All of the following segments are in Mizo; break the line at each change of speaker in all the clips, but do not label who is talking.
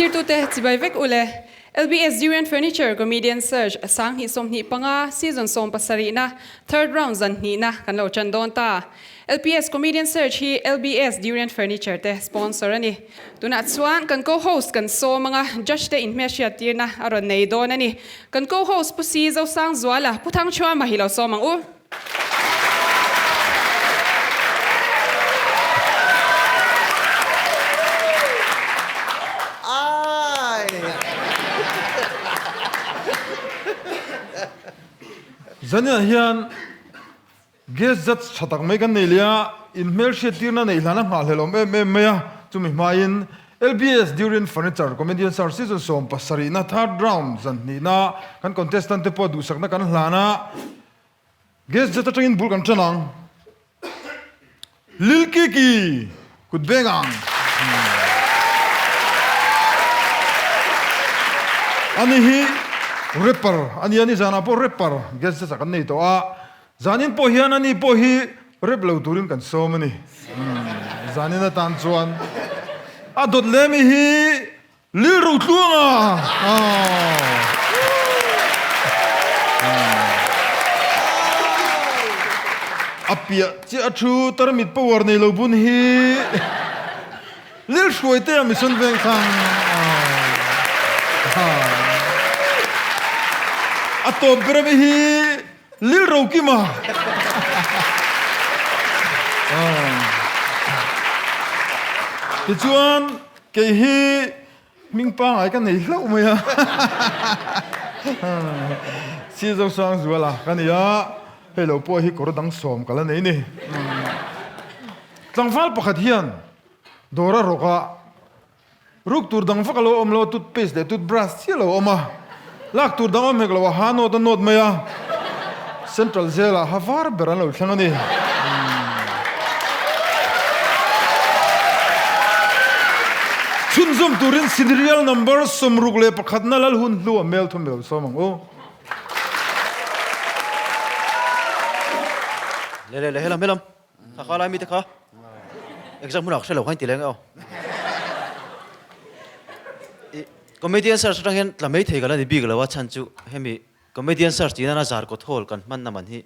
Thirtute chibai vek ule. LBS Durian Furniture Comedian Search 2025 Season 17na Third Round zan hnihna kan lo tan dawn ta. LPS Comedian Search hi LBS Durian Furniture te sponsor a ni. Tunah chuan kan co-host kan sawm anga judge te inhmehriat tirna a rawn nei dawn a ni. Kan co-host Pu Si Zosangzuala, Pu Thangchhuama hi lo sawm ang u.
Zaniah hian gas zat tha tak mai kan nei leh a, in hmelhriat tirna neih hlan a nghahhlelh awm em em mai a, chumi hmain LBS Durian Furniture Comedian Search Season 17 na third round zan hnihna kan contestant te pawh duhsakna kan hlan a, Gas zet atangin bul kan ṭan ang. Lil Kiki kut veng ang. Ani hi rapper a nia, nizanah pawh rapper gas zet ah kan nei tawh a. Zanin pawh hian ani pawh hi rap lo turin kan sawm a ni. Zanin atan chuan a dawt lem i hi Lil Rotluanga! A piah chiah a thu tarmit power nei lo bun hi Lil Hruaitea mission veng thlang. A tawp ber ami hi Lil Rokima. Tichuan Kei hi hming pangai ka nei hlauh mai a, Sir Zosangzuala ka ni a, hei lo pawh hi kawr dang sawm ka la nei ni. Tlangval pakhat hian dawr a rawk a, ruk tur dang vak a lo awm lo a, toothpaste leh toothbrush chiah a lo awm a, lak tur dang awm hek lo a, ha nawt a nawt mai a, Central Jail ah ha var ber an lo thleng a ni. Chhunzawm turin Sidereal number 61 na lal hun hlu a mel thum i lo sawm ang u.
Le le le helam helam kha kha lai mi te kha exam hunah hre lo kha in ti leng e aw. I comedian search atang hian tla mai thei ka la ni bik lo a chhan chu hemi Comedian search tih nana zar kawt hawl kan hman na man hi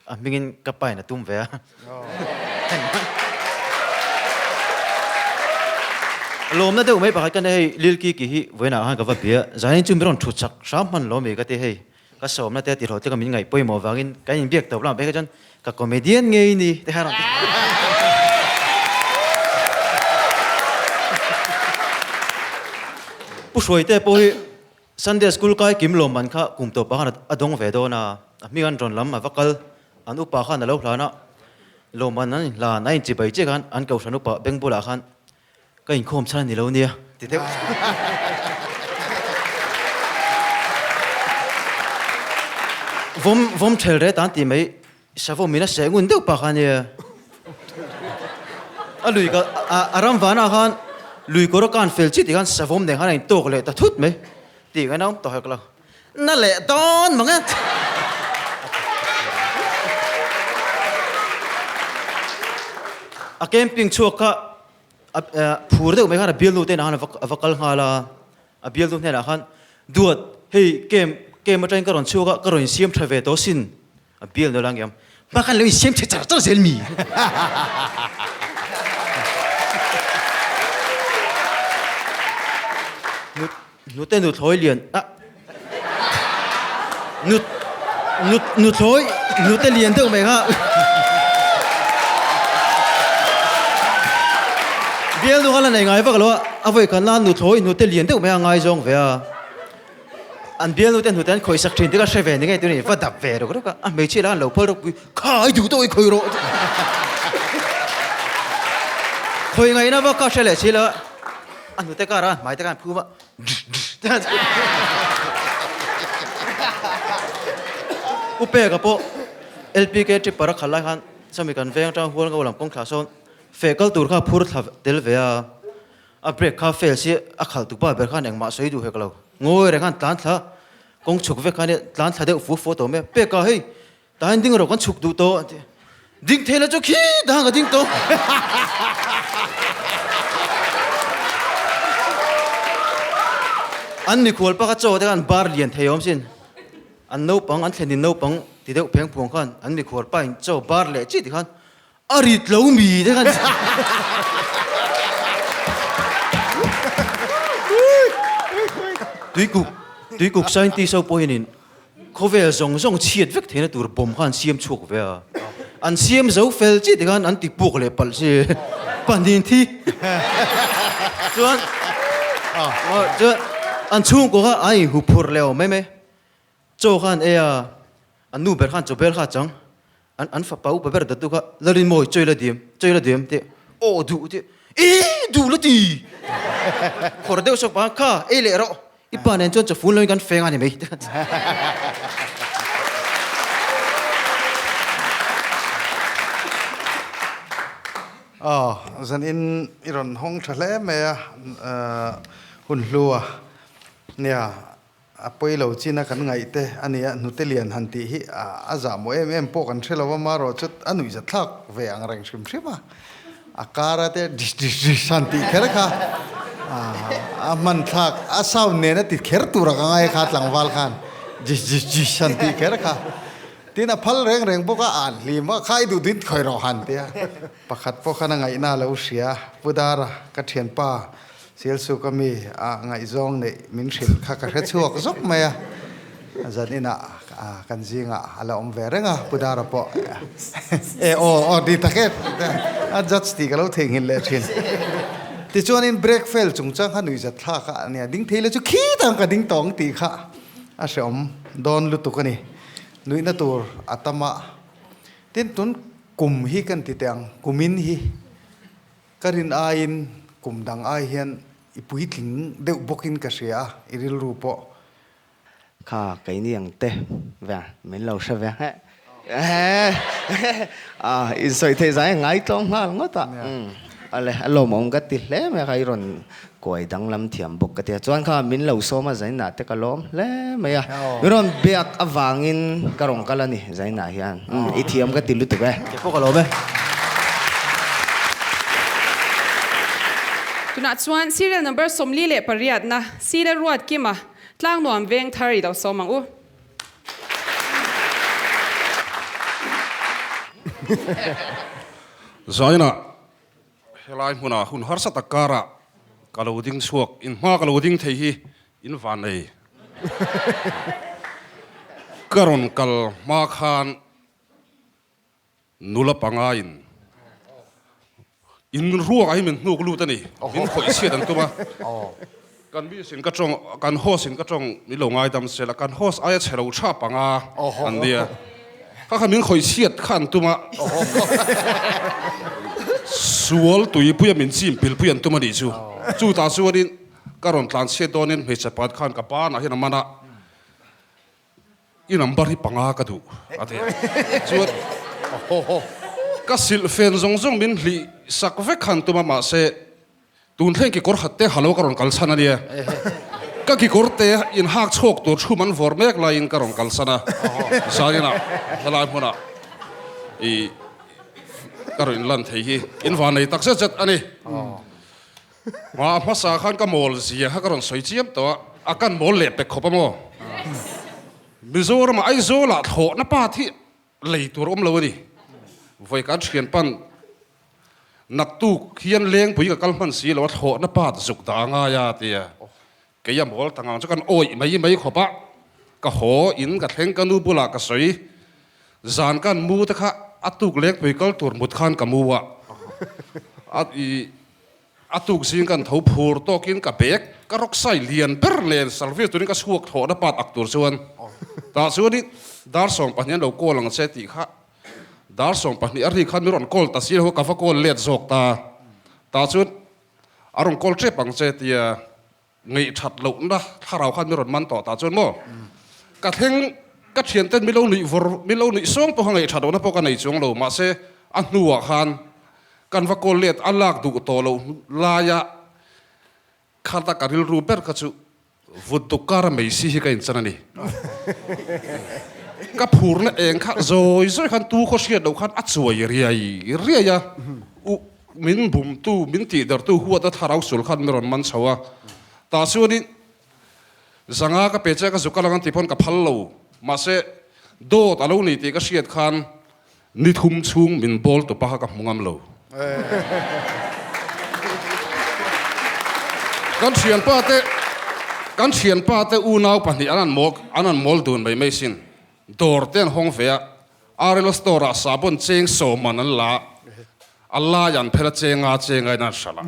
a hmingin ka pain a tum ve a. Lawmna deuh mai pakhat ka nei hei Lil Kiki hi vawiinah khan ka va bia zanin chu mi rawn thu chak hram hman lo mi ka ti hei ka sawmna te a tihhlawh te ka min ngaih pawimawh vangin kan inbiak tawp lamah phei kha chuan ka comedian ngei ni te kha a rawn ti. Pu Hruaite pawh hi Sunday School kai kim lawmman kha kum tawpah khan a dawng ve dawn a, a hming an rawn lam a va kal, an upa khan a lo hlan a, lawmman an inhlan, a inchi bai chiah khan an kohhran upa beng bulah khan ka inkhawm chhan a ni lo nia ti deuh. Vawm vawm thel ret an tih mai savawm in a seh ngun deuh pah kha ania. A lui ka a ram vanah khan lui kawr a kan fel chiah tih khan savawm nen khan a intawk leh ta thut mai tih ka naum tawh hek lo. Na leh dawn mang e. A camping chhuak kha a phur deuh mai khan a bialnu te inah khan a va kal nghal a. A bialtu hnenah khan, Duat, hei kem kem atangin ka rawn chhuak a, ka rawn insiam tha ve tawh sin. A bial nula ngiam, Hma khan lo insiam tha char char zel mi. Nut nute nuthlawi lian a nut nut nuthlawi nute lian deuh mai kha. Bialnu kha la nei ngai vak lo a, a vawi khan la nuthlawi hnute lian deuh mai a ngaizawng ve a. An bialnu te hnute an khawih sak thin te kha hre ve ni ngei tuni va dap ve rawk rawk a, a hmeichhia lah an lo phal ropui kha i duh tawh i khawih rawh. Khawih ngaihna vak kha hre leh si lo a, a hnute karah a hmai te khan phum a. U Peka pawh LPK tripper a khalh lai khan sawmi kan veng atanga hual ngo lam kawng thla sawn feh kal tur kha phur thla tel ve a, a brake kha fail si a khalh tu pa ber khan engmah sawi duh hek lo, ngawi reng khan tlan thla kawng chhuk vek khan tlan thla deuh fu fu tawh mai a, Peka hei Tah hian ding rawh kan chhuk duh tawh a ti. Ding thei la chu khi dang ka ding tawh. An mikhual pakhat chaw te khan bar lian thei awm sin. An naupang, an thlenin naupang ti deuh pheng phuang khan an mikhual pa in chaw bar leh chi ti khan a rit lo mi te khan Tuikuk, Tuikuk scientist ho pawh hianin Khawvel zawng zawng chhiat vek theihna tur bomb kha an siam chhuak ve a, an siam zo fel chiah tikhan an ti puak leh palh si pahnih thi chuan chuan an chhungkaw kha a inhu phur leh awm mai mai, chaw kha an ei a, an nu ber khan chaw bel kha a chang, an an fapa upa ber datu kha Larinmawi chawi la diam, chawi la diam tih aw duh tih ih duh la ti khawr deuh sawk pah kha ei leh rawh I pa nen chuan chawfun loin kan feng a ni mai.
Aw, zanin i rawn hawng tha hle mai a, hun hlu a. Nia, a pawi lo chin a kan ngaih te a nia, hnute lian han tih hi a zahmawh em em pawh kan hre lo a, marawh chu a nuihzat thlak ve ang reng hrim hrim a. A kara te dish dish dish han tih kher kha a hman thlak a sound nen a ti kher tur a ka ngai kha tlangval khan dish dish dish han tih kher kha tin a phal reng reng bawk a an hlim a kha i duh duin khawi rawh han tia pakhat pawh khan a ngaihna a lo hria Pu Dara ka thianpa Sialsuk a mi a ngaihzawng neih min hrilh kha ka hre chhuak zawk mai a, zan inah kan zingah a la awm ve reng a, Pu Dara pawh e aw aw ti tak e a judge tih ka lo theihnghilh leh thin. Tichuanin break fail chungchang kha nuihzat thlak a nia, ding thei la chu khitang ka ding tawng tih kha a hreawm dawn lutuk a ni. Nuihna tur a tam a, tin tun kum hi kan ti teh ang, kumin hi. Ka rin aiin kum dang ai hian i puitling deuh bawkin ka hria a, i rilru pawh.
Kha keini ang te ve min lo hre ve heh a insawi theih zai a ngai tlawm nghal ngawt a ale a lawmawm ka ti hle mai a kha i rawn kuai danglam thiam bawk ka ti a chuan kha min lo sawm a Zainah te ka lawm hle mai a min rawn biak avangin ka rawn kal a ni Zainah hian i thiam ka ti lutuk e.
Ke pawh ka lawm e.
Tunah chuan serial number 48 na Sila Ruatkima Tlangnuam veng thar i lo sawm ang u.
Zainah Helai hmunah hun harsa tak karah ka lo ding chhuak, in hma ka lo ding thei hi in van nei. Ka rawn kal hma khan nula panga in in ruak ah hi min hnuk lut a ni, min khawih chhiat an tum a. Kan miss in ka tawng, kan host in ka tawng min lo ngaidam sel a, kan host aia chhe lo tha panga an nia. Kha kha min khawih chhiat kha an tum a, sual tuipui a min chim pilpui an tum a nih chu. Chu tah chuanin ka rawn tlan chhiat dawnin hmeichhe pakhat khan ka banah hian a man a, i number hi panga ka duh a ti a. Chuan ka silh fen zawng zawng min hlih sak vek kha an tum a, mahse Tun thleng kekawr khat te halo ka rawn kalsan a nia. Ka kekawr te in hak chhawk tur chhum an vawr mek laiin ka rawn kalsan a. Zaninah helai hmunah i ka rawn inlan thei hi in van nei tak zet zet a ni. Hma hmasa khan ka mawl zia kha ka rawn sawi chiam tawh a, a kan mawl leh pek khawp a maw? Mizoramah Aizawlah thlawhna pa thi lei tur awm lo a ni. Vawi kan thian pan naktuk hian lengpui ka kal hman si lo a thlawhna pat zuk dah a ngai a tia kei a mawl ta ngang chu kan awih mai mai khawp a, ka haw in ka thleng ka nu bulah ka sawi zan kan mu te kha a tuk lengpui kal tur mut khan ka mu a, a i A tuk zing kan tho phur tawkin ka bag ka rawk sai lian ber nen service turin ka chhuak thlawhna pat ak tur chuan tah chuanin dar 12 an lo call ang che tih kha dar 12 a ri khan min rawn call ta si lo ka va call let zawk ta tah chuan a rawn call tep ang che tia Ngaih that lohna thlarau khan min rawn man tawh tah chuan maw ka thleng ka thian ten min lo nuih vawr min lo nuih sawng pawh kha ngaih that lohna pawh ka nei chuang lo mahse a hnuah khan kan va call let a lak duh tawh loh laia khata ka rilru ber kha chu vut duk kara mei si hi ka inchan a ni. Ka phurna eng kha zawi zawi khan tu khaw hriat loh khan a chuai riai riai a u Min bumtu, min tihdartu huat a thlarau sul khan min rawn man chho a. Tah chuanin Zanga ka pe che ka zuk a lang an tih pawn ka phal lo. Mahse, dawt a lo ni tih ka hriat khan ni thum chhung min bawl tupa kha ka hmu ngam lo. Kan thianpa te kan thianpa te unau pahnih an an mawl an an mawl dun mai mai sin. Dawr te an hawng ve a, RLO store ah sabon cheng sawman an la a, a lai an phel a chenga chenga in an hralh a.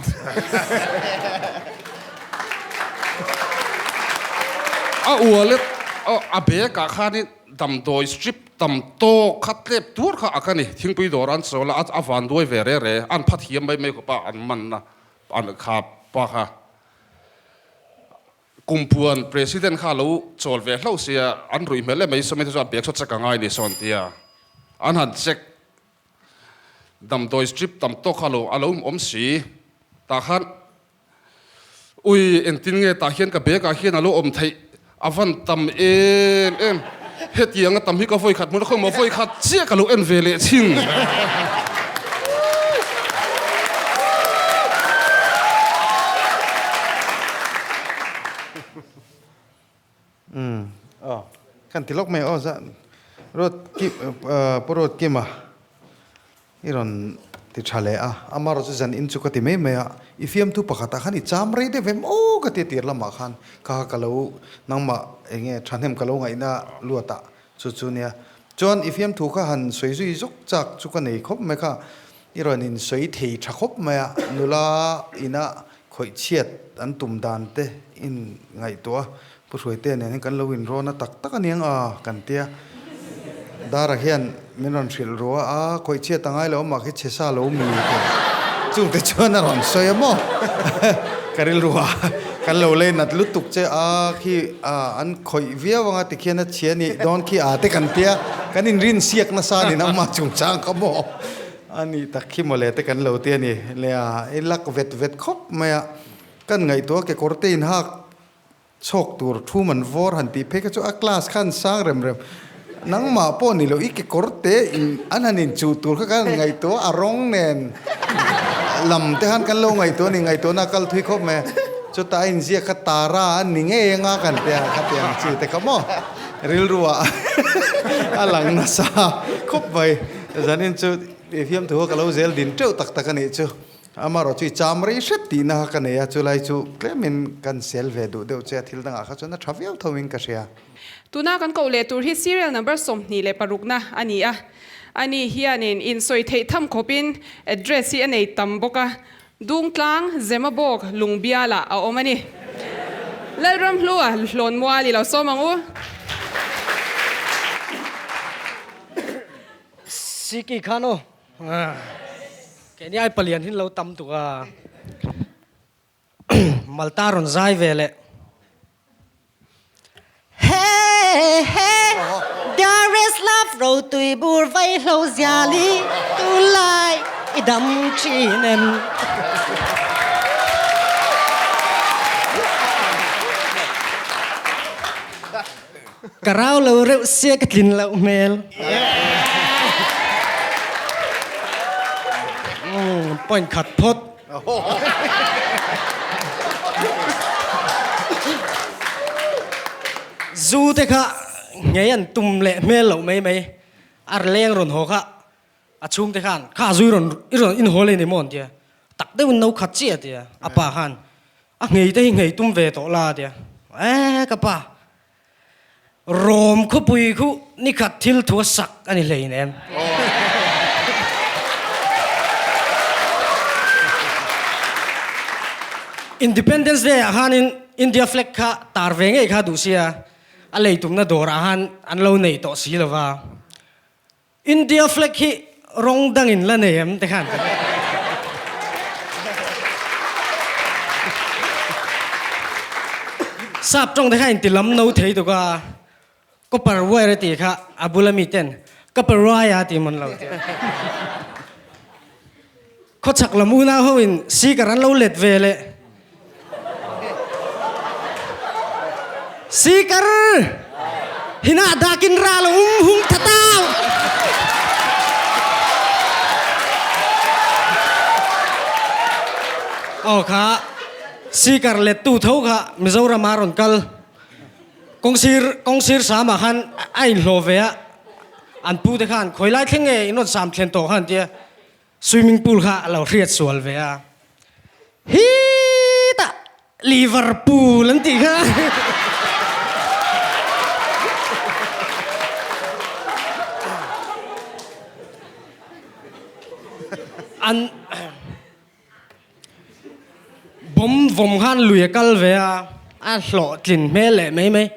A wallet a bag ah khanin damdawi strip tam tawk kha tlep tur kha a ka ni. Thingpui dawr an chawl a, a van duai ve re re, an pha thiam mai mai khawp a, an man a, an kha pa kha. Kumpuan President kha lo chawl ve hlauh sia, an ruih hmel em mai sawmi te chu a bag saw check a ngai ni sawn tia an han check damdawi strip tam tawk kha lo a lo awm si tah khan ui engtin nge tah hian ka bag ah hian a lo awm theih a van tam em em hetiang a tam hi ka vawi khat hmun a khawi maw vawi khat chiah ka lo en ve leh thin.
Umm aw kan ti lawk mai aw za Ruat Kim Pu Ruat Kima i rawn ti tha leh a amarawh chu zan in chu ka ti mai mai a i fiamthu pakhat ah khan i cham rei deuh em aw ka ti a tir lamah khan kha kha ka lo nangmah eng nge thahnem ka lo ngaihna luat ah chu chu nia chuan i fiamthu kha han sawi zui zawk chak chu ka nei khawp mai kha i rawn in sawi thei tha khawp mai a nula ina khawih chhiat an tum dan te in ngaihtuah a Pu Hruaite nen hian kan lo inrawn a tak tak aniang a kan tia. Dara hian min rawn hrilh ru a, a khawih chhiat a ngai lo amah khi chhe sa lo mi te chungte chuan a rawn sawi a maw? Ka rilru a kan lo lei nat lutuk che a khi a an khawih viau anga tikhian a chhia nih dawn khi a te kan tia kan inrin siak nasa a ni nangmah chungchang kha maw? A nih tak khi mawle te kan lo ti a ni. Le a i lak vet vet khawp mai a kan ngaihtuah kekawr te inhak Chhawk tur thu man vawr han tih phei kha chu a class khan sang rem rem. Nangmah pawh ni lo i kekawr te in an han in chuh tur kha kan han ngaihtuah a rawng nen lam te khan kan lo ngaihtuah a ni ngaihtuahna a kal thui khawp mai a. Chutah a inziak kha Tara a ni ngei anga kan ti a khatiang chi te kha maw rilru ah a lang nasa khawp mai. Zanin chu i fiamthu kha ka lo zel din teuh tak tak a nih chu. Amarawh chu i cham rei hret tihna kha ka nei a, chulai chu tlemin kan sel ve duh deuh che a, thil dangah kha chuan a tha viau tho in ka hria.
Tuna kan koh leh tur hi serial number 26 na a ni a, ani hianin insawi theih tham khawpin address hi a nei tam bawk a, Dungtlang, Zemabawk, Lungbialah a awm a ni. Lalramhlua Hlawnmual i lo sawm ang u.
Siki khan aw. Keini ai palian hin lo tam tuk a. Malta rawn zai ve leh.
He he Dearest love rotui bur vai hlo ziali tunlai i dam thin em.
Ka rau lo reuh sia ka tlin loh hmel. Point khat phawt. Zu te kha ngei an tum leh hmel loh mai mai. A leng rawn haw kha a chhungte khan kha zui rawn i rawn inhaw leh ni maw an tia. Tak deuhin no khat chiah a tia. A pa khan A nghei te hi nghei tum ve tawh la tia. Eeh ka pa, Rom khawpui khu nikhat thil thu a sak a ni hleinem. Independence Day ah khanin India flag kha tar ve ngei kha duh sia, a lei tumna dawrah khan an lo nei tawh si lova. India flag hi rawng dangin la nei em te khan ka ti. Sap tawng te kha inti lam no thei tuk a, copper wire a tih kha a bula mi ten copper wire a ti mawn lo tia. Khawchhak lam unau ho in seeker an lo let ve leh. Seeker! Hinah dakin ral a um hung thatau! Aw kha seeker lettu tho kha Mizoram ah rawn kal. Kawngsir kawngsir samah khan a inhlawh ve a, an pu te khan khawi lai thleng nge in rawn sam thlen tawh khan tia swimming pool kha a lo hriat sual ve a. Hitah Liverpool an tih kha. An Bawm vawm khan lui a kal ve a, a hlawhtlin hmel leh mai mai.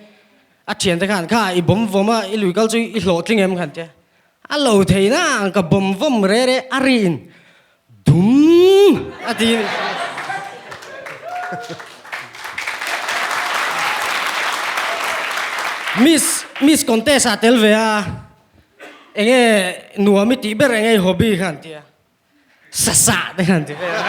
A thiante khan, Kha i bawm vawm a, i lui kal chu i hlawhtling em khan tia. A lo thei na ang ka bawm vawm re re a ri in dum a ti. Miss Miss contest ah tel ve a, enge nuam i tih ber enge i hobby khan tia. Sa sa te khan ti vel a.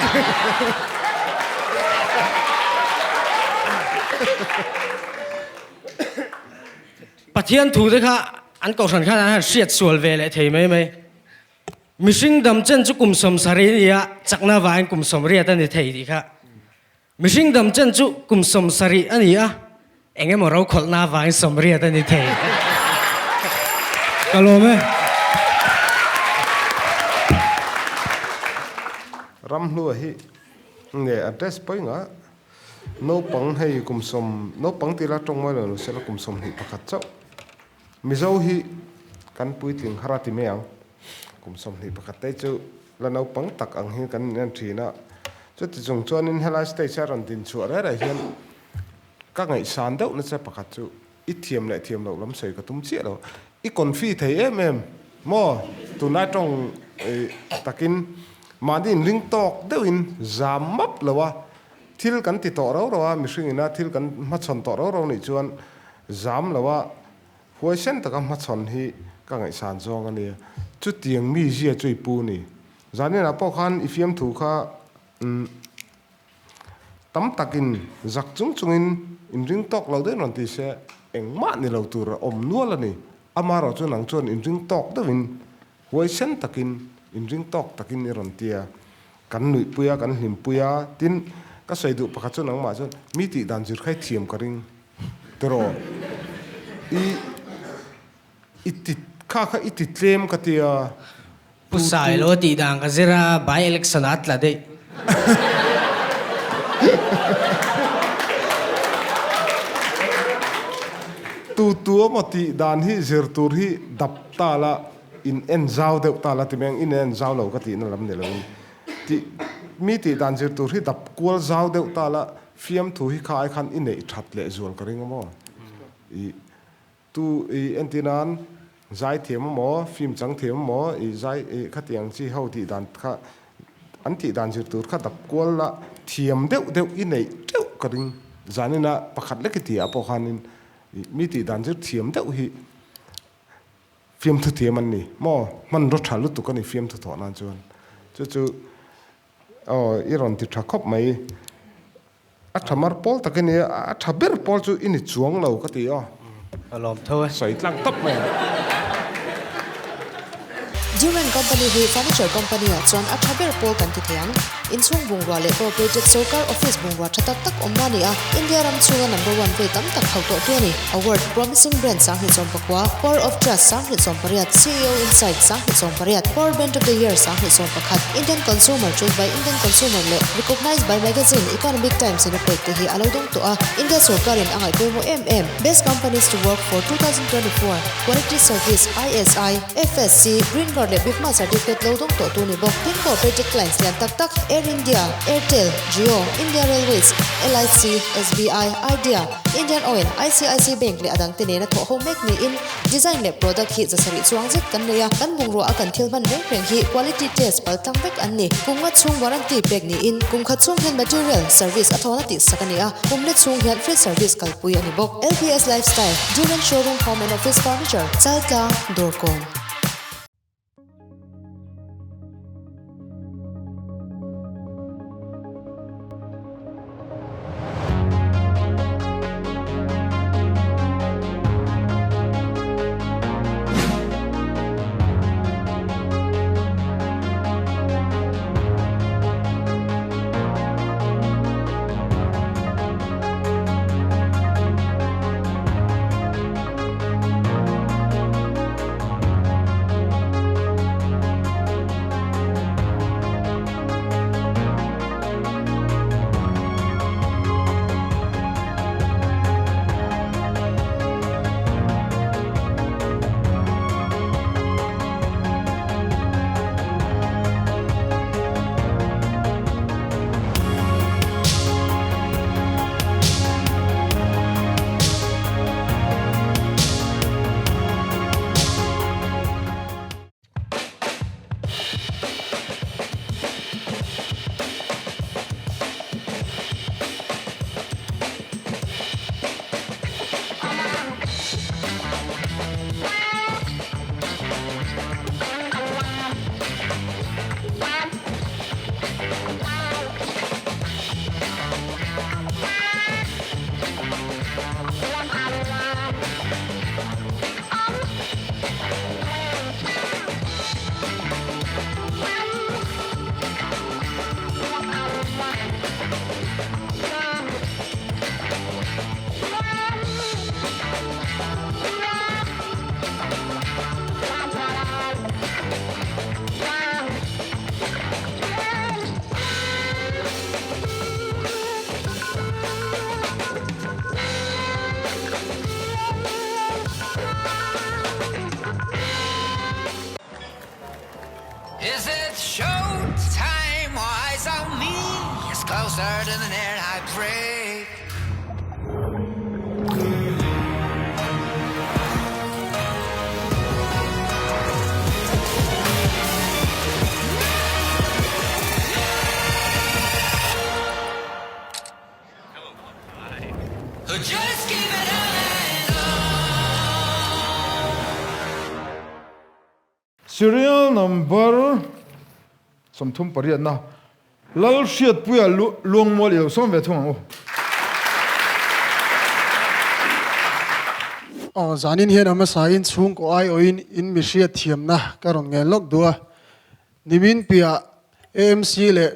Pathian thu te kha an kohhran khan an han hriat sual ve leh thei mai mai. Mihring dam chen chu kum 70 a ni a, chakna vangin kum 80 a ni thei tih kha. Mihring dam chen chu kum 70 a ni a, eng emaw rokhawlhna avangin 80 a ni thei. Ka lawm e.
Ramhlua hi nge address pawingah naupang hei kum sawm naupang tila tawng mawi lo lo sela kum 21 chauh Mizo hi kan puitling har a ti mai ang. Kum 21 te chu la naupang tak ang hian kan in en thin a. Chuti chung chuanin helai stage a rawn din chhuah reh reh hian ka ngaihsan deuh nasa pakhat chu i thiam leh thiam loh lam sawi ka tum chiah lo. I confi thei em em maw? Tunlai tawng takin mahni inring tawk deuhin zam map lo a, thil kan ti tawh rau rau a, mihring ina thil kan hmachhawn tawh rau rau nih chuan Zam lo a, huaisen taka hmachhawn hi ka ngaihsan zawng a nia. Chutiang mi zia chu i pu ni. Zaninah pawh khan i fiamthu kha umm tam takin zak chung chungin inring tawk lo deuhin rawn ti se, engmah ni lo tur a awm nual a ni. Amaherawh chu nang chuan inring tawk deuhin, huaisen takin, inring tawk takin i rawn ti a. Kan nuihpui a, kan hlimpui a, tin, ka sawi duh pakhat chu nangmah chuan mi tih dan zir kha i thiam ka ring. Tiraw? I i ti kha kha i ti tlem ka tia.
Pu Sailo tih dan ka zir a, by election ah a tla daih.
Tu tu emaw tih dan hi zir tur hi dap ta la, in en zau deuh ta la ti mai ang, in en zau lo ka tihna lam ni loin. Tih mi tih dan zir tur hi dap kual zau deuh ta la, Fiamthu hi kha ai khan i neih that leh zual ka ring a maw? I tu i entir nan zai thiam a maw, film chang thiam a maw, i zai i khatiang chi ho tih dan kha an tih dan zir tur kha dap kual la thiam deuh deuh i neih teuh ka ring. Zanina pakhat lek i ti ah pawh khanin i mi tih dan zir thiam deuh hi fiamthu thiam an ni maw? Hmanraw tha lutuk a ni fiamthu thawh nan chuan. Chu chu Aw, i rawn ti tha khawp mai. A tha mar pawl tak i ni a, a tha ber pawl chu i ni chuang lo ka ti aw.
Ka lawm tho e.
Sawi tlang tawp mai ang.
Duran Company hi furniture company ah chuan a tha ber pawl kan ti thei ang. Inchhung bungrua leh corporated sorkar office bungrua tha tak tak awmna a ni a, India ram chhunga number one vei tam tak hauh tawhtu a ni. Award, Promising Brand 2019, Power of Trust 2018, CEO Insight 2018, Power Brand of the Year 2021, Indian Consumer Choice by Indian Consumer leh Recognized by Magazine Economic Times in a pek te hi a lo dawng tawh a, India sorkarin a ngaihpawimawh em em. Best Companies to Work for 2024, Quality Service, ISI, FSC, Green Guard leh Bifma Certificate lo dawng tawh tu ni bawk. Tin Cooperative Clients lian tak tak Air India, Airtel, Jio, India Railways, LIC, SBI, Idea, Indian Oil, ICIC Bank leh a dangte nena thawh ho mek niin design leh product hi 700 chuang zet kan nei a, kan bungrua a kan thil hman reng reng hi quality test pal tlang vek an ni. Kum nga chhung warranty pek niin kum khat chhung hian material, service a thawhna tih sak a ni a, kum let chhung hian free service kalpui a ni bawk. LPS Lifestyle, Duran Showroom Home and Office Furniture, Chaltlang, Dawrkawn.
Showtime, all eyes on me. It's closer to the net I break. Just keep it on and on.
Serial number 38 na Lalhriatpuia Luangmual i lo sawm ve thung ang u.
Aw zanin hian a hmasa in chhungkaw aiawhin in mi hriat thiamna ka rawn ngen lawk duh a, nimin piah AMC leh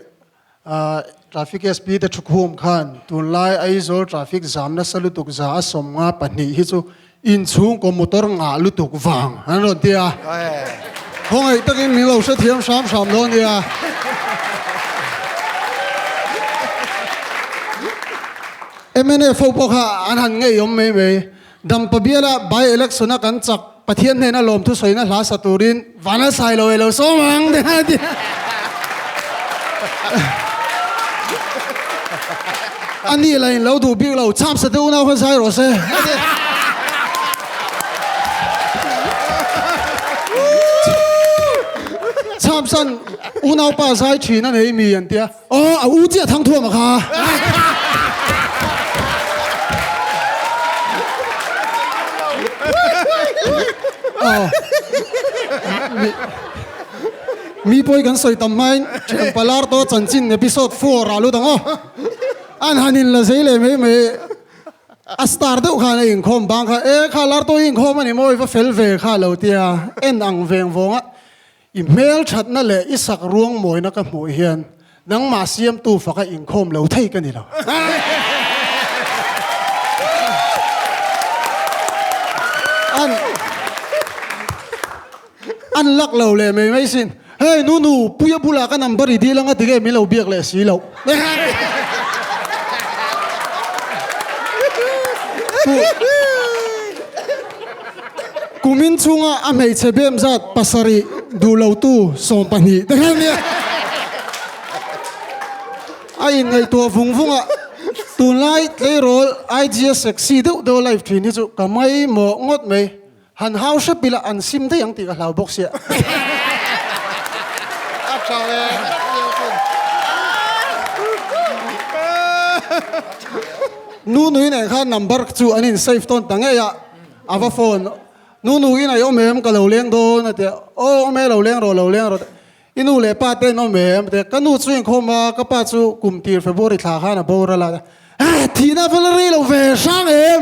Traffic SP te thukhum khan tunlai Aizawl traffic zam nasa lutuk za a 52 hi chu inchhungkaw motor ngah lutuk vang an rawn ti a. Khawngaih takin min lo hrethiam hram hram dawn nia. Mnf ho pawh kha an han ngeiawm mai mai. Dampa biala by election a kan chak Pathian hnena lawmthu sawina hla sa turin van a sai lo e lo sawm ang te a ti. A ni la in lo duh bik lo chhap sa te unau khan sai rawh se. Chhap san unau pa zai thin a nei mi an tia. Aw a u chiah thang thuam a kha. Aw. Mi pawi kan sawi tam hmain thian palar to chanchin episode 4 ah lut ang aw. An han in la zei leh mai mai a star deuh khan a inkhawm bang kha e kha lar to i inkhawm a ni maw i va fel ve kha lo tia en ang veng vawng a. I hmel thatna leh i sak ruang mawina ka hmuh hian nangmah siamtu faka inkhawm lo thei ka ni lo. An an lak lo leh mai mai sin. Hei nunu, Puia bulah ka number i dil anga tige min lo biak leh si lo. Kumin chhunga a hmeichhe bem zat pasarih duh lotu 12 te kha nia. A inngaihtuah vung vung a, tunlai tleirawl IG a sexy deuh deuh a live thin hi chu ka ngaimawh ngawt mai. Han hau hrep ila an sim daih ang tih ka hlau bawk sia.
A tha ve
Nunui nen khan number chu an in save tawn ta ngei a, a va phone Nunu in a i awm em ka lo leng dawn a ti a, aw awm e lo leng rawh lo leng rawh I nu leh pa te an awm em? Ti a, ka nu chu inkhawm a, ka pa chu kum tir February thla khan a boral a. Ah, thihna va la rei lo ve hrang em?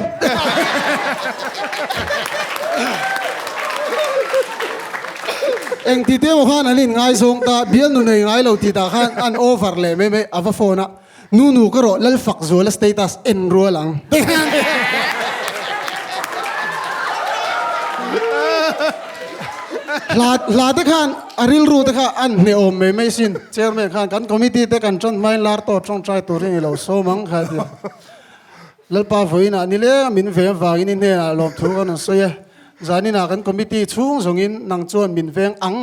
Eng ti te emaw khan an inngaizawng ta, bialnu nei ngai lo tih tah khan an over leh mai mai, a va phone a, Nu nu ka rawh Lalfakzuala status en rual ang. Hla hla te khan a rilru te kha an hne awm mai mai sin. Chairman khan kan committee te kan tan hmain lar tawh tawngtai turin i lo sawm ang kha ti. Lalpa vawiinah ni leng min veng vangin i hnenah lawmthu kan rawn sawi e. Zaninah kan committee chhung zawngin nang chuan min veng ang.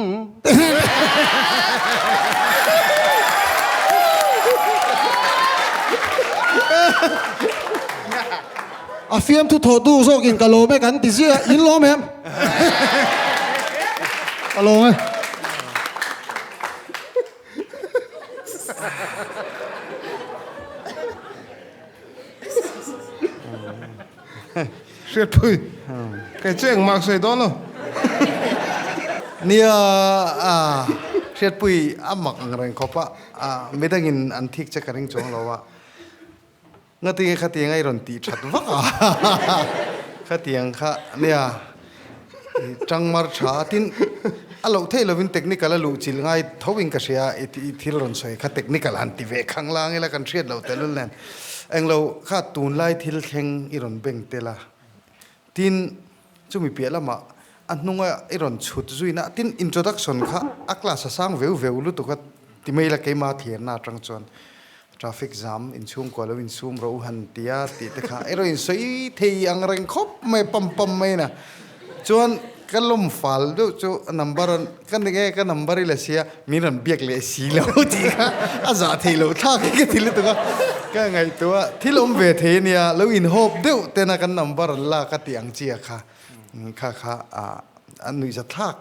A fiamthu thawhtu zawkin ka lawm e kan ti ziah a, in lawm em? Ka lawm e.
Hriatpui, kei chu engmah ka sawi dawn lo.
Nia, Hriatpui a mak ang reng khawp a, midangin an thik che ka ring chuang lo a. Ngatinge khatiang a i rawn tih that vak a, khatiang kha nia i tangmar tha a, tin a loh theih lovin technical a luh chilh ngai tho in ka hria i thil rawn sawi kha technical han ti ve khang lang ila kan hriat loh tehlul nen englo kha tunlai thil thleng i rawn beng tel a, tin chumi piah lamah a hnunga i rawn chhut zuina tin introduction kha a class a sang veu veu lutuk a ti mai la keima thirna atang chuan Traffic jam inchhungkua lo insum rawh u han ti a tih te kha erawh in sawi thei ang reng khawp mai pam pam mai na. Chuan Ka lawm fal deuh chu a number an ka ni nge ka number i la sia min rawn biak leh si lo tih kha a zah theih loh thlak hi ka ti lutuk a, ka ngaihtuah a thil awm ve thei ania lo inhawp deuh tena kan number an lak a tih ang chi a kha kha kha a nuihza thlak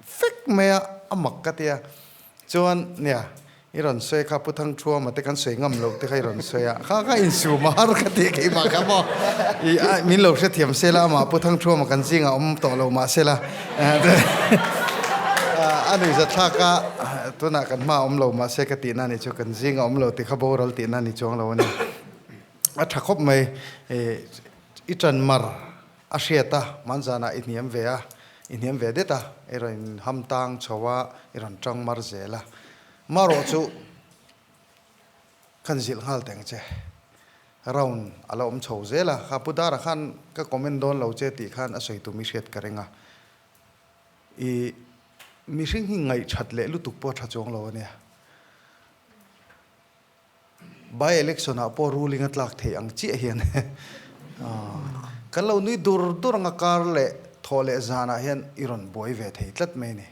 fek mai a a mak ka tia. Chuan nia, i rawn sawi kha Pu Thangthuama te kan sawi ngam loh te kha i rawn sawi a, kha kha insum a har ka ti keimah kha maw? I a min lo hrethiam sela amah Pu Thangthuama kan zingah awm tawh lo mah sela a nuihzathlak a, tunah kan hma awm lo mah se ka tihna ni chu kan zingah awm lo ti kha boral tihna ni chuang lo a ni. A tha khawp mai, i ṭan mar A hriat a, hmanzanah i hniam ve a, i hniam ve det a, i rawn ham tang chho a, i rawn tang mar zel a. Marawh chu khan zilh nghal teng che. Round a la awm chho zel a, kha Pu Dara khan ka comment dawn lo che tih khan a sawi tum i hriat ka ring a. I mihring hi ngaihthat leh lutuk pawh a tha chuang lo a nia. By election ah pawh ruling a tlak theih ang chiah hian kan lo nui dur dur anga kar leh thawh leh zanah hian i rawn buai ve thei tlat mai a ni.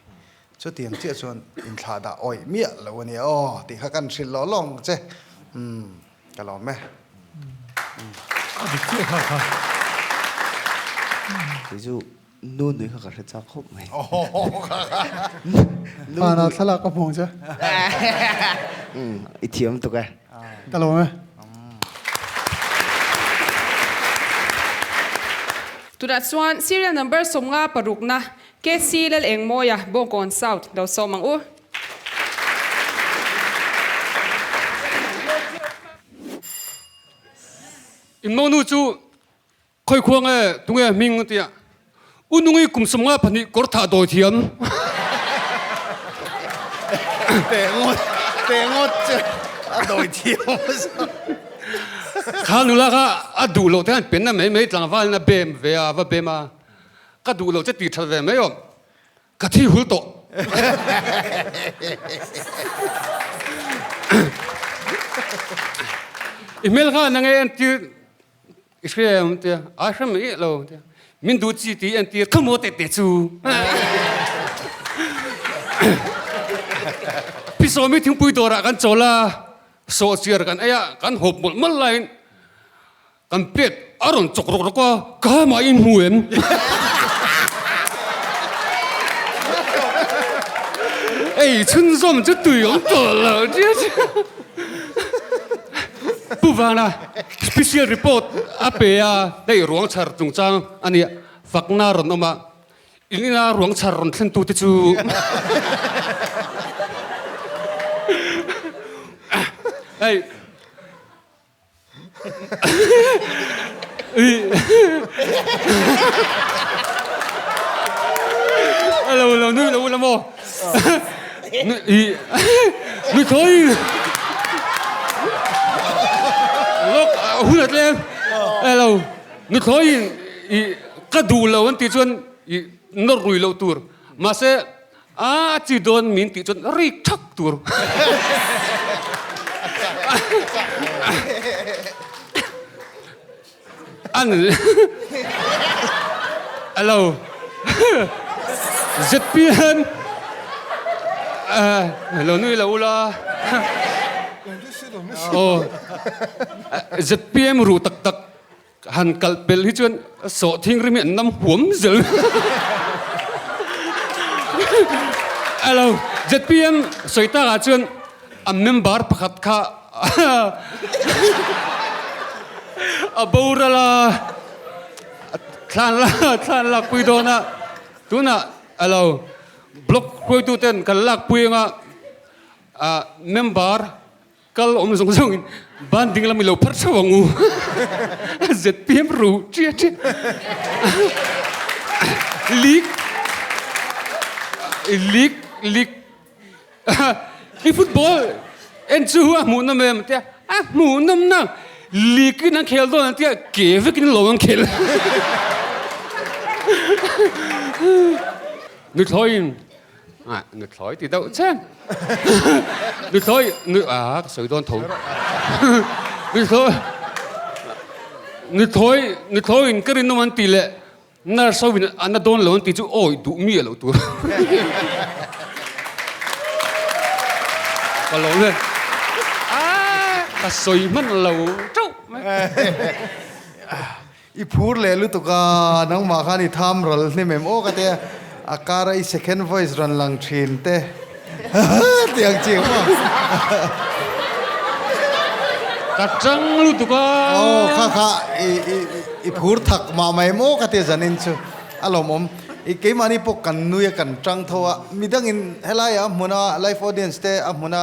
Chutiang chiah chuan inthlah dah awih miah lo a nia aw tih kha kan hrilh lawh lawng che. Umm ka lawm e.
A dik chiah kha kha.
Kei chu Nu nui kha ka hre chak khawp mai.
Hmanah thlalak ka hmuh ang che.
I thiam tuk e.
Ka lawm e.
Tunah chuan serial number 50 parukna KC Lalengmawia Bawngkawn South lo sawm ang u.
In monu chu Khawi khua nge tunge hming tia U Nungi kum 52 kawr thah dawi thiam.
Teh ngawt teh ngawt che a dawi thiam
Kha nula kha a duh loh te khan pen na mai mai tlangval in a bem ve a va bem a ka duh loh che tih that ve mai aw. Ka thi hul tawh. I hmel kha na nge entir i hria em tia a hre mai lo tia min duh chi ti entir kha maw tete chu. Pi Sawmi thingpui dawrah kan chawl a, sawhchiar kan ei a, kan hawp mawlh mawlh laiin Kan plate a rawn chawk rawk rawk a, ka mah in hmu em? Ei chhunzawm chu tui awm tawh lo tia chu. Pu Vana special report a pe a, hei ruang chhar chungchang a nia, fakna rawn awm a, in ina ruang chhar rawn thlen tute chu hei Alo lo nui lo la maw nui thawi lok hun a tlem alo nui thawi i ka duh lo an tih chuan i nawr rui loh tur mahse A chi dawn min tih chuan rik thak tur. An alo ZPM lo nui lo ula aw ZPM ruh tak tak Han kal pel hi chuan sawhthing rim hi an nam huam zel. Alo, ZPM sawi tak ah chuan a member pakhat kha a boral a, thlan la thlan lak pui dawn a, tunah alo block hruaitu ten kan lak pui anga member Kal awm zawng zawng in ban ding lam i lo phar theuh ang u. ZPM ru ṭia ṭia. Leak leak leak i football en chu a hmuh nawm em tia a hmuh nawm na leak in an khel dawn an tia ke vek in lo an khel. Nuthlawi in Ah, nuthlawi ti deuh che. Nuthlawi, nu, ah, ka sawi dawn tho. Nuthlawi, nuthlawi, nuthlawiin ka rinawm an ti leh. Nurse ho in an na dawn lo an tih chu awi duh miah loh tur. Ka lo le. Ka sawi hman lo teuh mai.
I phur leh lutuk a, nangmah khan i tham ral hnem em aw ka tia, a kara i second voice rawn lang thin te tih ang chi maw.
Ka chang lutuk a.
Aw kha kha i i i phur thak mah mai em aw ka tia zanin chu a lawmawm. I keimahni pawh kan nui a kan tang tho a, midangin helaiah a hmuna live audience te a hmuna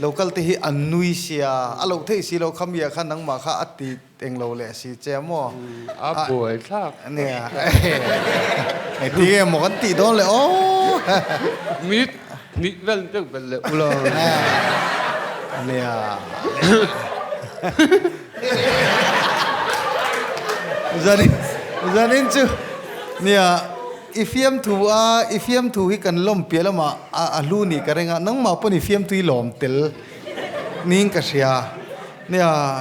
local te hi an nui sia, a loh theih si lo kha miah kha nangmah kha a ti Englo leh si che maw?
A buai thlak.
Nia. Engti nge maw kan tih dawn le aw.
Minute hnih vel deuh belh leh ula.
Nia. Zanin zanin chu nia i fiamthu a i fiamthu hi kan lawm piah lamah a hlu nih ka ring a nangmah pawn i fiamthu i lawm tel niin ka hria. Nia,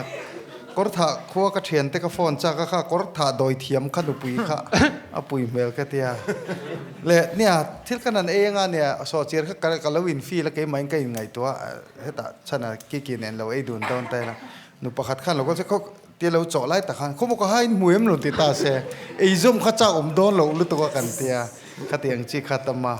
kawrthah khua ka thiante ka phone chak a kha kawrthah dawi thiam kha nupui kha a pui hmel ka tia. Le nia, thil khan an ei anga nia sawhchiar kha ka lo in feel a keimah in ka in ngaihtuah a hetah chhan a kiki nen lo ei dun dawn ta ila. Nu pakhat khan lo kal se khaw tia lo chawh lai tak khan khawmaw ka ha in hmu em lo ti ta se eizawm kha chak awm dawn loh lutuk a kan tia khatiang chi kha tam a.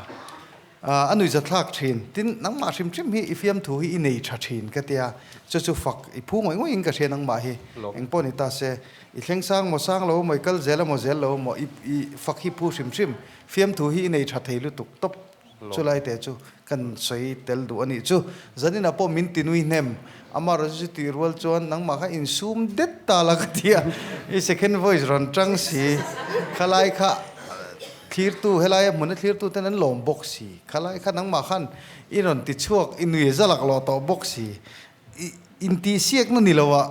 A nuihza thlak thin. Tin, nangmah hrim hrim hi i fiamthu hi i nei tha thin ka tia. Chu chu fak i phu ngawih ngawih in ka hria nangmah hi. Eng pawh ni ta se, i thleng sang maw sang lo maw, i kal zel amaw zel lo maw, i i fak hi phu hrim hrim. Fiamthu hi i nei tha thei lutuk tawp. Chulai te chu kan sawi tel duh a nih chu. Zaninah pawh min ti nui hnem. Amaherawhchu chu tih rual chuan nangmah kha insum det ta la ka tia. I second voice rawn tang si. Khalai kha. Thlirtu, helaia hmuna thlirtu ten an lawm bawk si. Khalai kha nangmah khan i rawn ti chhuak, i nui za lak lawh tawh bawk si. I intihsiakna ni lo ah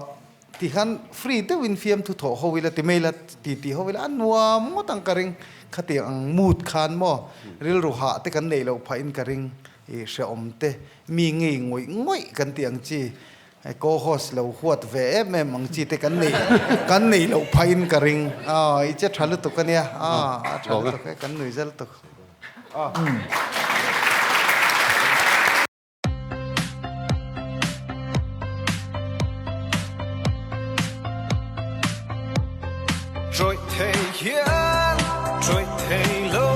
ti khan free deuhin fiamthu thawh ho ila ti mai la, ti ti ho ila a nuam ngawt ang ka ring. Khatiang ang mood khan maw rilru hah te kan neih loh phahin ka ring. I hrehawm te, mi ngei ngawih ngawih kan tih ang chi. Hei co-host lo huat ve em em ang chi te kan nei kan nei loh phah in ka ring a i che tha lutuk a nia a a tha lutuk e kan nui zel tuk.
Trawih thei hian trawih thei lo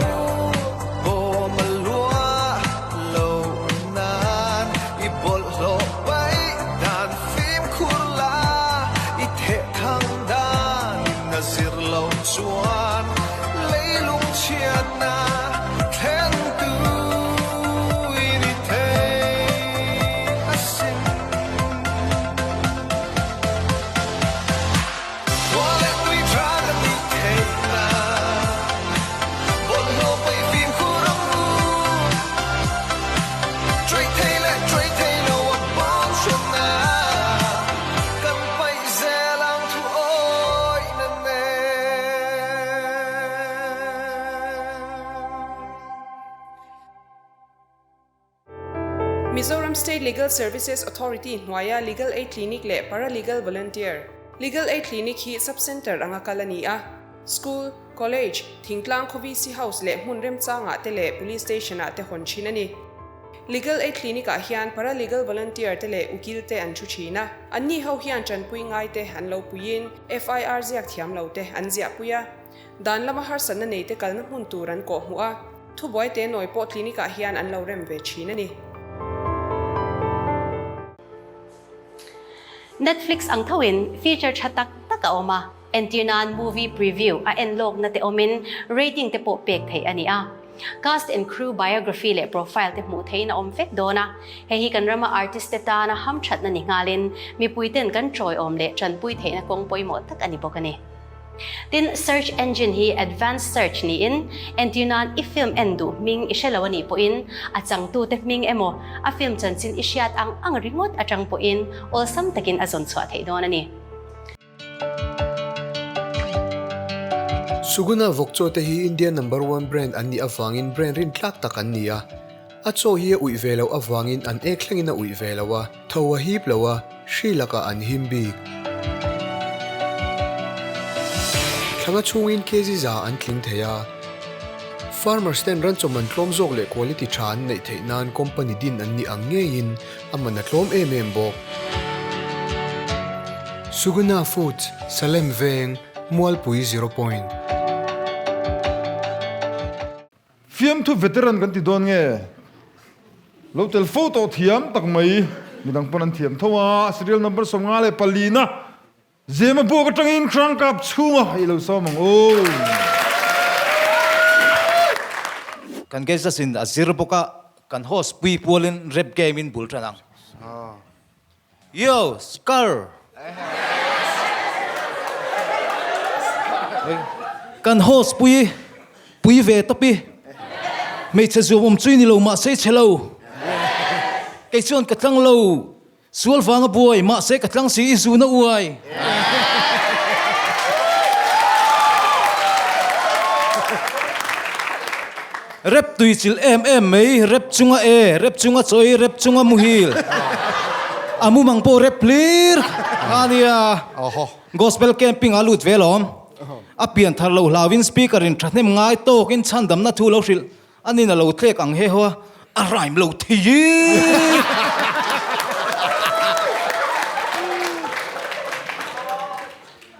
bawm a lua lo nan i bawlhhlawh paih dan fimkhur la i theh thang dan in a zir lo chuan leilung chhiatna thlen tu in i thei asin.
Mizoram State Legal Services Authority hnuaia Legal Aid Clinic leh Paralegal Volunteer, Legal Aid Clinic hi Sub-Centre anga kal a ni a. School, College, thingtlang khaw VC House leh hmun remchangah te leh Police Station ah te hawn thin a ni. Legal Aid Clinic ah hian Paralegal Volunteer te leh ukil te an thu thin a. Anni ho hian tanpui ngai te an lo puiin FIR ziak thiam lo te an ziahpui a. Dan lama harsatna nei te kalna hmun tur an kawhhmuh a. Thubuai te nawi pawh clinic ah hian an lo rem ve thin a ni.
Netflix ang thoin feature tha tak tak a awm a, entir nan movie preview a en lawkna te awmin rating te pawh pek theih a ni a. Cast and crew biography leh profile te hmuh theihin a awm vek dawn a, hei hi kan rama artist te tana hamthatna ni nghalin mipuiten kan tawiawm leh tanpui theihna kawng pawimawh tak a ni bawk a ni. Tin, search engine hi advanced search niin, entir nan i film en duh hming i hre lo a nih pawhin a changtute hming emaw a film chanchin i hriat ang ang ringawt atang pawhin awlsam takin a zawn chhuah theih dawn a ni.
Suguna vawk chaw te hi India number one brand an nih avangin brand rintlak tak an ni a. A chaw hi a uih ve loh avangin an ek thlengin a uih ve lo a, tho a hip lo a, hri lakah an him bik. Thlanga chhungin kg za an tling thei a. Farmers ten ranchaw man tlawm zawk leh quality tha an neih theih nan company din an nih ang ngeiin a man a tlawm em em bawk. Suguna Foods, Salem Veng, Mualpui Zero Point.
Fiamthu veteran kan ti dawn nge? Lo tel fo tawh thiam tak mai, midang pawn an thiam tho a, serial number 54 na Zema buak atangin Hrangkap chhunga i lo sawm ang u.
Kan guest in a zir bawk a, kan host pui pualin rap game in bul tan ang. Yo, Scar! Kan host pui, pui ve tawp i. Hmeichhe zuam awm chui ni lo mahse chhe lo. Kei chuan ka tlang lo. Sual vang a buai, mahse ka tlang si i zun a uai. Rep tui chilh em em mai, rep chunga e, rep chunga chawi, rep chunga muhil. A mumang pawh rep hlir kha nia. Gospel camping a lut ve alawm. A pian thar loh hlauin speaker in thahnem ngai tawkin chhandamna thu lo hrilh. A nin a lo tlek ang he ho a, a rhyme lo thei i!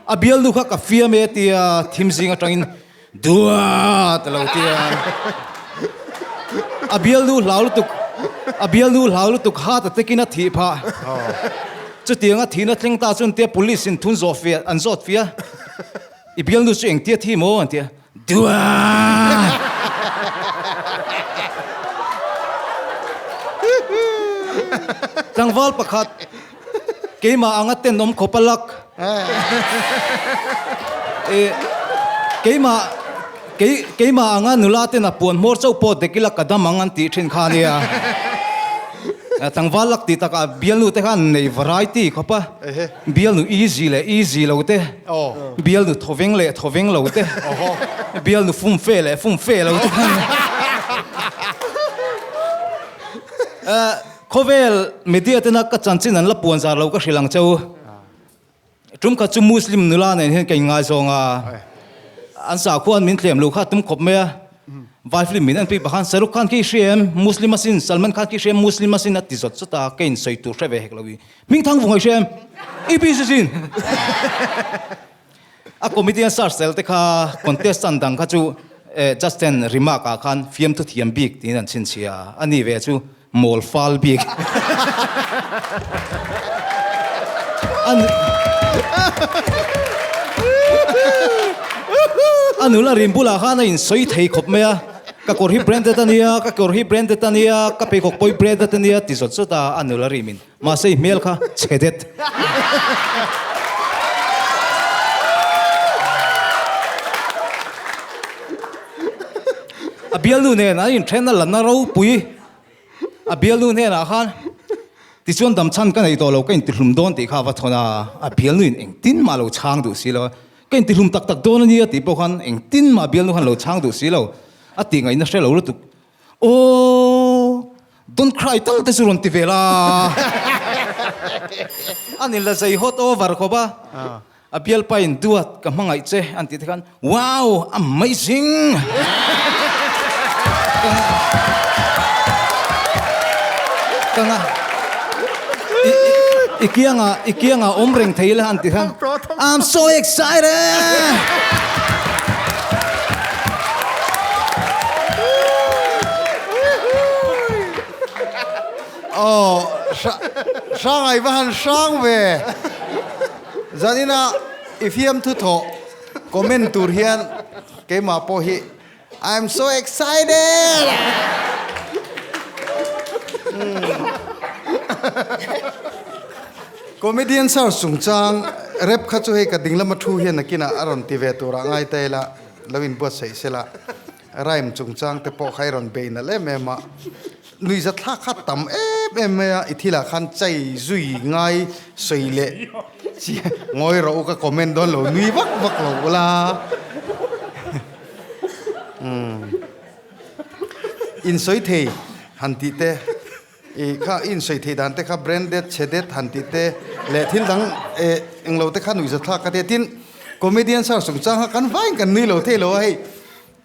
A bialnu kha ka fiam e tia thim zing atangin duat a lo ti a. A bialnu hlau lutuk, a bialnu hlau lutuk hat a tekin a thih phah. Chutianga thihna thleng ta chuan tia police in thun zawh fiah an zawt fiah a, i bialnu chu engtia thi maw an ti a. Duat! Tlangval pakhat, keimah anga tenawm khawp a lak. Eh, keimah, kei, keimah anga nula ten a puan hmawr chauh pawh dek ila ka dam ang an tih thin kha ania. Tlangval lak tih takah bialnu te khan nei variety khawp a. Bialnu easy leh easy lo te, bialnu thawveng leh thawveng lo te, bialnu fumfe leh fumfe lo te khan khawvel media tena ka chanchin an la puan zar lo ka hrilh ang cheu. Tum khat chu Muslim nula nen hian ka inngaizawng a, an sakhuan min thlem lo kha tum khawp mai a. Vai film min en pui pakhan Shahrukh Khan khi i hria em? Muslim asin, Salman Khan khi i hria em? Muslim asin a ti zawt zawt a, ka insawi tur hre ve hek lo i. Hmingthang vung i hria em? I busy sin! A comedian search tel te kha contestant dang kha chu judge ten remark ah khan fiamthu thiam bik tiin an chhinchhiah a, a ni ve chu mawl fal bik. A nula rim bulah khan a insawi thei khawp mai a, ka kawr hi branded a nia, ka kawr hi branded a nia, ka pheikhawk pawh hi branded a nia ti zawt zawt a, a nula rimin mahse i hmel kha chhe det. A bialnu nen an inthen a la na ropui. A bialnu hnenah khan, Tichuan damchhan ka nei tawh lo, ka intihlum dawn tih kha a va thawn a, a bialnuin engtin mah lo chhang duh si lo a, ka intihlum tak tak dawn a nia tih pawh khan engtin mah bialnu khan lo chhang duh si lo, a tih ngaihna hre lo lutuk. Aw, don't cry tal te chu rawn ti ve la. A ni la zei hot over khawp a. A bialpa in duat ka hmangaih che an tih te khan wow amazing! Ka nga i kianga i kianga awm reng thei ila an tih khan I'm so excited!
Aw hrang ai va han hrang ve. Zanina i fiamthu thawh comment tur hian keimah pawh hi I'm so excited! Comedian search chungchang rap kha chu hei ka ding lama thu hian nakinah a rawn ti ve turah ngai ta ila lo inbuatsaih sela rhyme chungchang te pawh kha i rawn bei nalh em em a. Nuihza thlak kha tam em em mai a, i thilah khan chai zui ngai sawi leh chi ngawi rawh u ka comment dawn lo nui vak vak lo ula. Umm insawi thei han tih te i kha i insawi thei dan te kha branded chhe det han tih te leh thil dang eh englo te kha nuihza thlak ka tia tin. Comedian search chungchang kha kan vaiin kan nui lo thei lo a hei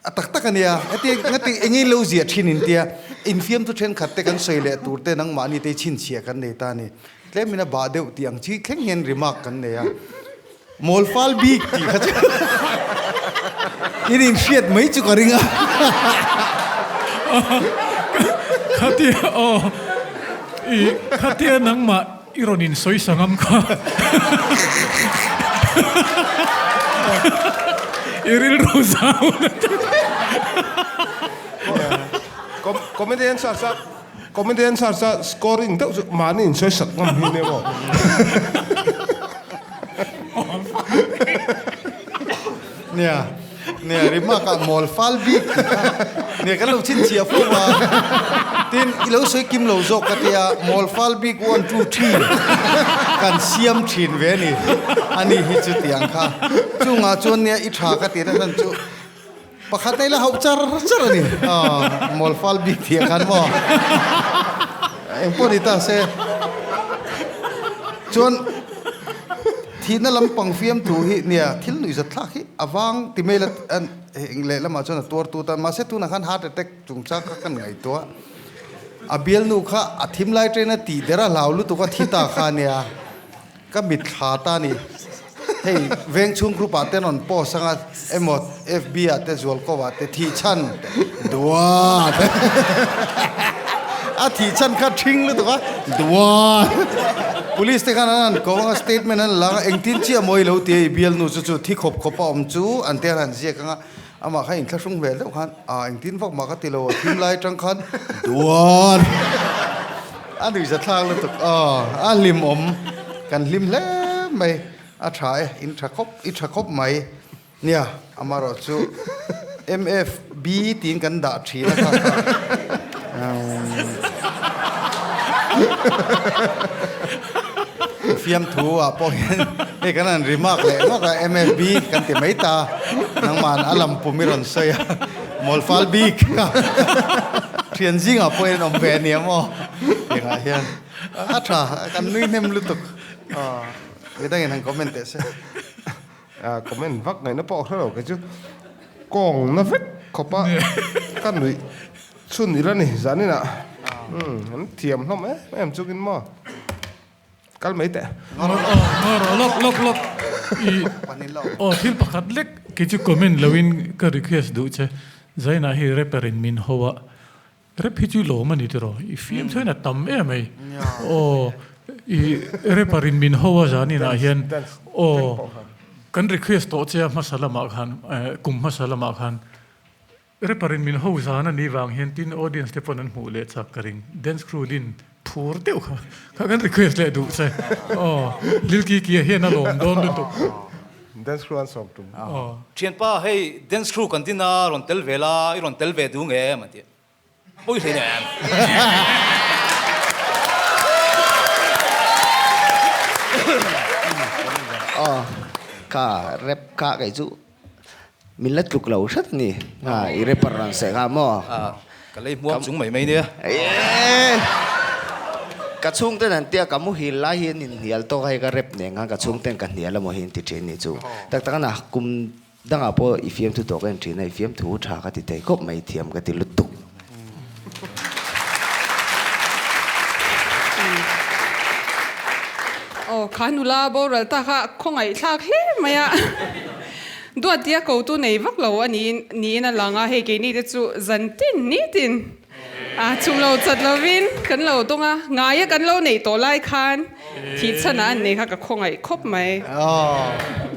a tak tak a nia. Heti ngati engin lo ziah thin in tia infiamtu thenkhat te kan sawi leh tur te nangmahni te chhinchhiah kan nei ta a ni. Tlemin a bah deuh tih ang chi thleng hian remark kan nei a. Mawl fal bik tih kha chu in inhriat mai chu ka ring a.
Khatia aw i khatia nangmah i rawn insawi sangam kha i rilru zau na te.
Comedian search a Comedian search a scoring deuh chu mahni insawi sak ngam hi nia maw.
Nia, nia remark ah mawl fal bik tih kha nia kan lo chhinchhiah fo a, tin i lo sawi kim lo zawk ka tia mawl fal bik one two three kan siam thin ve a ni, ani hi chu tiang kha chungah chuan nia i tha ka tih na hlan chu. Pakhat ei la hauh char char a ni. Aw, mawl fal bik thiah khan maw? Eng pawh ni ta se. Chuan thihna lampang fiamthu hi nia thil nuihzat thlak hi a vang ti mai la eng lehlamah chuan a tuartu tan. Mahse tunah khan heart attack chungchang kha kan ngaihtuah. A bialnu kha a thim lai train a tih der a hlau lutuk a thi ta kha nia. Ka mitthla ta ni. Hei veng chhung group ah te rawn post anga emaw FB ah te zualko ah te thih chhan duat a thih chhan kha thing lutuk a duat police te khan an han ko anga statement an la anga engtin chiah maw i lo ti a i bialnu chu chu thi khawp khawp a awm chu an te an han ziak anga amah kha inthlahrung hmel deuh khan ah engtin vak mah ka ti lo a thim lai atang khan duat A nuihza thlak lutuk aw, a hlimawm, kan hlim hle mai, a tha e, in tha khawp, i tha khawp mai. Nia, amaherawh chu MFB tiin kan dah thin a kha kha. Fiamthu ah pawh hian hei kan han remark leh ngawt a, MFB kan ti mai ta, nangmah a lampum i rawn sawi a. Mawl fal bik thian zingah pawh hian awm ve a nia maw tiangah hian a tha kan nui hnem lutuk midangin han comment teh se.
Comment vak ngaihna pawh a hre lo kei chu kawng na vek khawp a ka nuih chhun ila ni zaninah an thiam hlawm em em chungin maw. Kal mai teh.
Aw lawk lawk lawk i aw thil pakhat lek kei chu comment lo in ka request duh che Zaina hi rapper in min ho a rap hi chu lawm a ni tiraw i fiam chuan a tam em mai aw i rapper in min ho a zanin ah hian aw kan request tawh che a hmasa lamah khan kum hmasa lamah khan Rapper in min ho zan a nih vang hian tin audience te pawn an hmuh leh chak ka ring. Dance crew din phur deuh kha kha kan request leh duh che. Aw Lil Kiki a hian a lawm dawn lutuk.
Dance crew an sawm tum.
Aw.
Thianpa hei dance crew kan din a rawn tel ve la i rawn tel ve duh nge em an ti. Pawi hle nen.
Aw kha rap kha kei chu Min la tluk lo hret a ni. Ha, i rapper rawn seh kha maw?
Ka lei hmuam chung mai mai nia.
Ka chhungten an tia ka muhil lai hi an inhnial tawk a, hei ka rap nen khan ka chhungten ka hnial emaw hi an ti thin ni chu. Tak tak a kum dangah pawh i fiamthu tawh ka en thin a, i fiamthu tha ka ti thei khawp mai, thiam ka ti lutuk.
Aw, kha nula boral ta kha khawngaihthlak hle mai a. Duatia ko tu nei vak lo a niin niin a lang a, hei keini te chu zan tin nitin a chhum lo chat lovin kan lo dawng a, ngaia kan lo neih tawh lai khan thih chhanah an nei kha ka khawngaih khawp mai.
Aw.